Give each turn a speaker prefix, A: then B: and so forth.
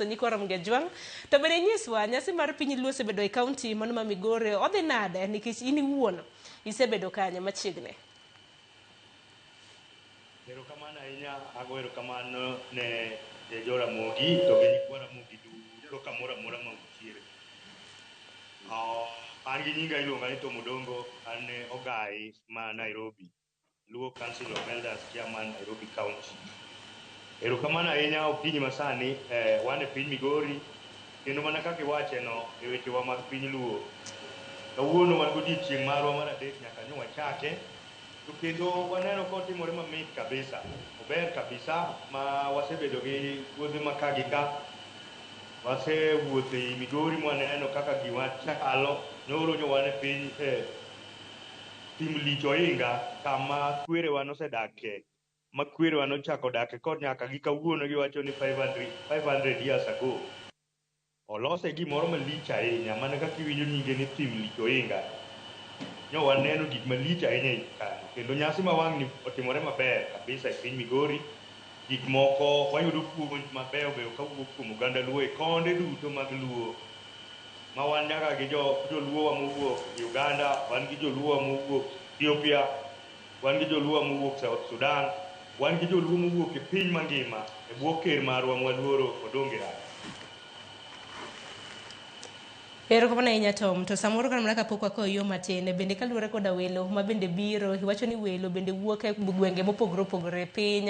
A: moso nyikwa Ramogi Ajwang'. To bende inyiswa nyasi mar piny Luo osebedo e kaunti mano ma Migori odhi nade nikech in iwuon isebedo kanyo machiegni.
B: Erokamano ahinya, ago erokamano ne jo Ramogi to gi nyikwa Ramogi duto kamoro amora ma untiere. An gi nyinga iluonga ni Tom Odongo, an ogai ma Nairobi, Luo Council of Elders Chairman Nairobi County. Erokamano ahinya okinyi masani, wan e piny Migori kendo mana kaka iwache no e wechewa mag piny Luo. Kawuono wan godiochieng' marwa mar adek nyaka nyo wachake. To kendo waneno kotimore mamit kabisa, ober kabisa ma wasebedo gi wuodhe ma ka gi ka. Wasewuotho ei Migori mwaneno kaka gima chalo. Nyoro nyo wan e piny e thim lich oinga kama kwerewa nosedake, ma kwerewa nochako dake kod nyaka gi kawuono giwacho ni 500, 500 years ago. Olose gimoro malich ahinya mana kaka iwinjo nyinge ni thim lich oinga. Nyo waneno gik malich ahinya ei kanyo. Kendo nyasi ma wang'ni otimore maber kabisa e piny Migori. Gik moko wayudo puonj mabeyo beyo kawuok kuom oganda Luo e konde duto mag Luo. Ma wan nyaka gi joluo wa mowuok Uganda, wan gi joluo wa mowuok Ethiopia, wan gi joluo wa mowuok South Sudan, wan gi joluo mowuok e piny mangima e bwo ker marwa mwaluoro Odonge Raga.
A: Erokamano ahinya Tom. To samoro kata mana kapok wakowo yo matin, bende kaluwore koda welo ma bende biro, iwacho ni welo bende wuok e gwenge mopogore opogore e piny.